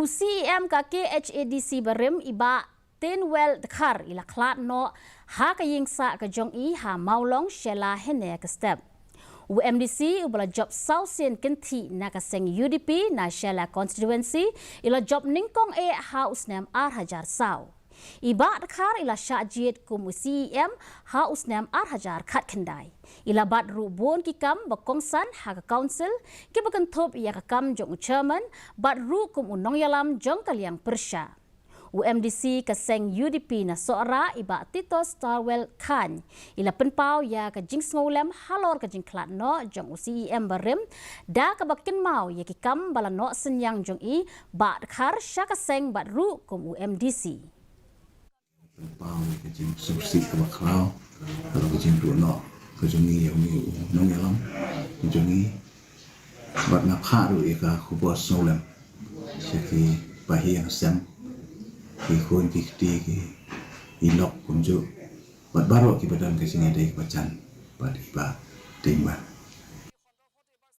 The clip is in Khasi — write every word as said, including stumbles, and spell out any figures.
CEM ka KHADC barim i Bah Tinwel Dkhar i la khlad noh ha ka ïing sah ka jong i ha Mawlong sha la hynne ka step. U MDC uba la jop saw sien kynthih na ka seng UDP na Shella constituency i la jop nyngkong eh ha u snem ar hajar saw. I Bah Dkhar i la shah jied kum u CEM ha u snem ar hajar khatkhyndai. I la bat ruh bun ki kam ba kongsan ha ka council kiba kynthup ïa ka kam jong u chairman, bat ruh kum u nongïalam jong ka liang pyrshah. U MDC ka seng UDP na Sohra i Bah Titos Starwell Chyne i la pynpaw ïa ka jingsngewlem halor ka jingkhlad noh jong u CEM barim da kaba kynmaw ïa ki kam ba la noh synñiang jong i Bah Dkhar sha ka seng bat ruh kum u MDC. Pynpaw ïa ka jingsngewsih kaba khraw halor ka jingduh noh ka jong i ïa une u nongïalam ka jong i. Bad nga phah ruh ïa ka khubor sngewlem sha ki bahaïing sem, ki khun ki kti, ki i lok kumjuh bad baroh kiba don ka jingïadei kaba jan bad i Bah Tinwel.